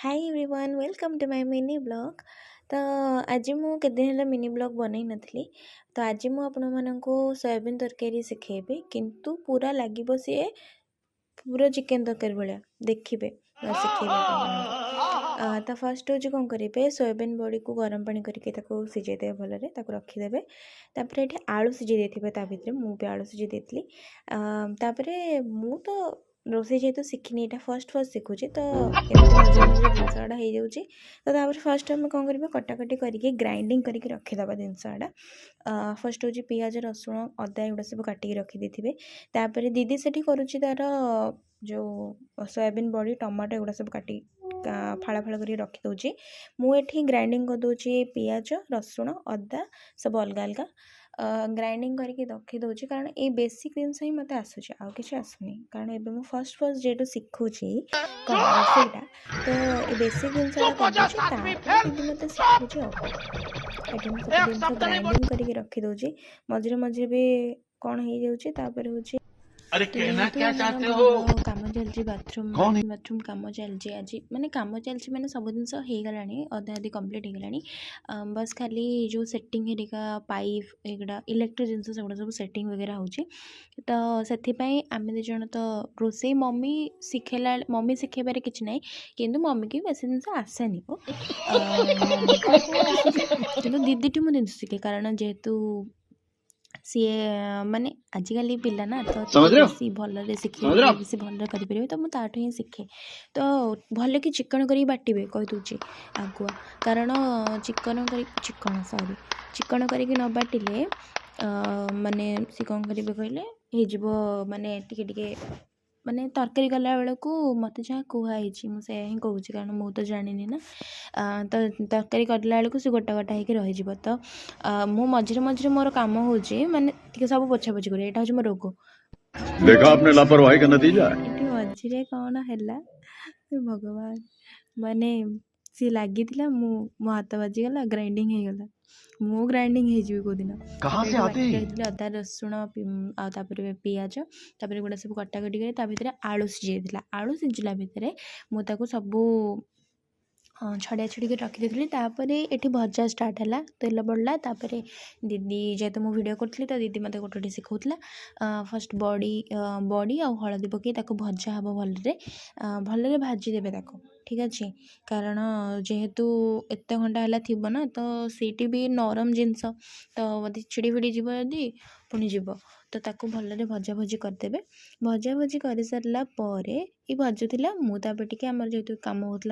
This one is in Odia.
Hi everyone, welcome to my mini vlog। ତ ଆଜି ମୁଁ କେତେଦିନ ହେଲା ମିନି ବ୍ଲଗ୍ ବନେଇ ନଥିଲି, ତ ଆଜି ମୁଁ ଆପଣମାନଙ୍କୁ ସୋୟାବିନ୍ ତରକାରୀ ଶିଖେଇବି, କିନ୍ତୁ ପୁରା ଲାଗିବ ସିଏ ପୁରା ଚିକେନ୍ ତରକାରୀ ଭଳିଆ। ଦେଖିବେ, ଶିଖେଇବି ଆପଣମାନଙ୍କୁ। ତ ଫାର୍ଷ୍ଟ ହେଉଛି କ'ଣ କରିବେ? ସୋୟାବିନ୍ ବଡ଼ିକୁ ଗରମ ପାଣି କରିକି ତାକୁ ସିଝେଇ ଦେବେ ଭଲରେ, ତାକୁ ରଖିଦେବେ। ତାପରେ ଏଠି ଆଳୁ ସିଝେଇ ଦେଇଥିବେ, ତା ଭିତରେ ମୁଁ ବି ଆଳୁ ସିଝେଇ ଦେଇଥିଲି। ତାପରେ ମୁଁ ତ ରୋଷେଇ ଯେହେତୁ ଶିଖିନି, ଏଇଟା ଫାର୍ଷ୍ଟ ଫାର୍ଷ୍ଟ ଶିଖୁଛି, ତ ଏମିତି ମଝିରେ ମଝିରେ ଜିନିଷ ଗୁଡ଼ା ହେଇଯାଉଛି। ତ ତାପରେ ଫାର୍ଷ୍ଟ ଆମେ କ'ଣ କରିବା? କଟାକଟି କରିକି ଗ୍ରାଇଣ୍ଡିଙ୍ଗ କରିକି ରଖିଦେବା ଜିନିଷ ଗୁଡ଼ା। ଫାର୍ଷ୍ଟ ହେଉଛି ପିଆଜ, ରସୁଣ, ଅଦା ଏଗୁଡ଼ା ସବୁ କାଟିକି ରଖିଦେଇଥିବେ। ତାପରେ ଦିଦି ସେଠି କରୁଛି ତା'ର ଯେଉଁ ସୋୟାବିନ୍ ବଡ଼ି, ଟମାଟୋ ଏଗୁଡ଼ା ସବୁ କାଟି ଫାଳ ଫାଳ କରିକି ରଖିଦେଉଛି। ମୁଁ ଏଠି ଗ୍ରାଇଣ୍ଡିଙ୍ଗ କରିଦେଉଛି, ପିଆଜ, ରସୁଣ, ଅଦା ସବୁ ଅଲଗା ଅଲଗା ଗ୍ରାଇଣ୍ଡିଙ୍ଗ କରିକି ରଖିଦେଉଛି, କାରଣ ଏଇ ବେସିକ୍ ଜିନିଷ ହିଁ ମୋତେ ଆସୁଛି, ଆଉ କିଛି ଆସୁନି। କାରଣ ଏବେ ମୁଁ ଫାର୍ଷ୍ଟ ଫାର୍ଷ୍ଟ ଯେହେତୁ ଶିଖୁଛି କ'ଣ ରୋଷେଇଟା, ତ ଏ ବେସିକ୍ ଜିନିଷଟା କରିଦେଉଛି, ତାପରେ ଦିଦି ମୋତେ ଶିଖୁଛି। ଆଉ ଏଠି ମୁଁ ସବୁ ଜିନିଷ ଗ୍ରାଇଣ୍ଡିଙ୍ଗ କରିକି ରଖିଦେଉଛି, ମଝିରେ ମଝିରେ ବି କ'ଣ ହେଇଯାଉଛି। ତାପରେ ହେଉଛି अरे कहना ଯେହେତୁ क्या ଆମର चाहते हो? ଘର କାମ ଚାଲିଛି, ବାଥରୁମ୍ कौन है? ବାଥରୁମ୍ କାମ ଚାଲିଛି ଆଜି, ମାନେ କାମ ଚାଲିଛି ମାନେ ସବୁ ଜିନିଷ ହେଇଗଲାଣି, ଅଧା ଅଧି କମ୍ପ୍ଲିଟ୍ ହେଇଗଲାଣି। ବାସ୍ ଖାଲି ଯେଉଁ ସେଟିଂ ହେରିକା, ପାଇପ୍ ଏଗୁଡ଼ା, ଇଲେକ୍ଟ୍ରିକ୍ ଜିନିଷ ସେଗୁଡ଼ା ସବୁ ସେଟିଂ ବଗେରା ହେଉଛି। ତ ସେଥିପାଇଁ ଆମେ ଦୁଇ ଜଣ ତ ରୋଷେଇ ମମି ଶିଖେଇଲା, ମମି ଶିଖେଇବାରେ କିଛି ନାହିଁ, କିନ୍ତୁ ମମିକି ବେଶୀ ଜିନିଷ ଆସେନି। ମମିକୁ ଆସୁଛି, କିନ୍ତୁ ଦିଦିଠୁ ମୁଁ ଜିନିଷ ଶିଖେ, କାରଣ ଯେହେତୁ ସିଏ ମାନେ ଆଜିକାଲି ପିଲା ନା, ତ समझ ଟିକେ रहे हो? ବେଶୀ ଭଲରେ समझ ରहे ଶିଖିପାରିବେ, हो? ବେଶୀ ଭଲରେ କରିପାରିବେ, ତ ମୁଁ ତାଠୁ ହିଁ ଶିଖେ। ତ ଭଲ କି ଚିକଣ କରିକି ବାଟିବେ, କହିଦେଉଛି ଆଗୁଆ, କାରଣ ଚିକଣ କରି, ଚିକଣ ସରି, ଚିକଣ କରିକି ନ ବାଟିଲେ ମାନେ ସେ କ'ଣ କରିବେ କହିଲେ ହେଇଯିବ, ମାନେ ଟିକେ ଟିକେ ମାନେ ତରକାରୀ କଲାବେଳକୁ, ମୋତେ ଯାହା କୁହା ହେଇଛି ମୁଁ ସେଇଆ ହିଁ କହୁଛି, କାରଣ ମୁଁ ତ ଜାଣିନି ନା। ତ ତରକାରୀ କରିଲା ବେଳକୁ ସେ ଗୋଟା ଗୋଟା ହେଇକି ରହିଯିବ। ତ ମୁଁ ମଝିରେ ମଝିରେ ମୋର କାମ ହେଉଛି ମାନେ ଟିକେ ସବୁ ପୋଛାପୋଛି କରିବି, ଏଇଟା ହେଉଛି ମୋ ରୋଗ। देखा आपने लापरवाही का नतीजा है। ଏଠି ମଝିରେ କ'ଣ ହେଲା ଭଗବାନ, ମାନେ ସିଏ ଲାଗିଥିଲା, ମୁଁ ମୋ ହାତ ବାଜିଗଲା, ଗ୍ରାଇଣ୍ଡିଙ୍ଗ ହେଇଗଲା। ମୁଁ ଗ୍ରାଇଣ୍ଡିଙ୍ଗ ହେଇଯିବି କେଉଁଦିନ। कहाँ ତାପରେ से ଏଠି आते ବାଟି हैं? ରଖିଥିଲି ଅଦା, ରସୁଣ ଆଉ ତାପରେ ପିଆଜ, ତାପରେ ଏଗୁଡ଼ା ସବୁ କଟାକଟି କରି ତା ଭିତରେ ଆଳୁ ସିଝାଇଥିଲା। ଆଳୁ ସିଝିଲା ଭିତରେ ମୁଁ ତାକୁ ସବୁ ଛଡ଼ିଆ ଛଡ଼ିକି ରଖିଦେଇଥିଲି। ତାପରେ ଏଠି ଭଜା ଷ୍ଟାର୍ଟ ହେଲା, ତେଲ ପଡ଼ିଲା। ତାପରେ ଦିଦି, ଯେହେତୁ ମୁଁ ଭିଡ଼ିଓ କରୁଥିଲି, ତ ଦିଦି ମୋତେ ଗୋଟେ ଗୋଟେ ଶିଖଉଥିଲା। ଫାର୍ଷ୍ଟ ବଡ଼ି, ବଡ଼ି ଆଉ ହଳଦୀ ପକାଇ ତାକୁ ଭଜା ହେବ ଭଲରେ, ଭଲରେ ଭାଜିଦେବେ ତାକୁ, ଠିକ୍ ଅଛି? କାରଣ ଯେହେତୁ ଏତେ ଘଣ୍ଟା ହେଲା ଥିବ ନା, ତ ସେଇଠି ବି ନରମ ଜିନିଷ, ତ ବୋଧେ ଛିଡ଼ି ଫିଡ଼ି ଯିବ, ଯଦି ପୁଣି ଯିବ, ତ ତାକୁ ଭଲରେ ଭଜାଭଜି କରିଦେବେ। ଭଜାଭଜି କରିସାରିଲା ପରେ ଏ ଭାଜୁଥିଲା, ମୁଁ ତାପରେ ଟିକେ ଆମର ଯେହେତୁ କାମ ହେଉଥିଲା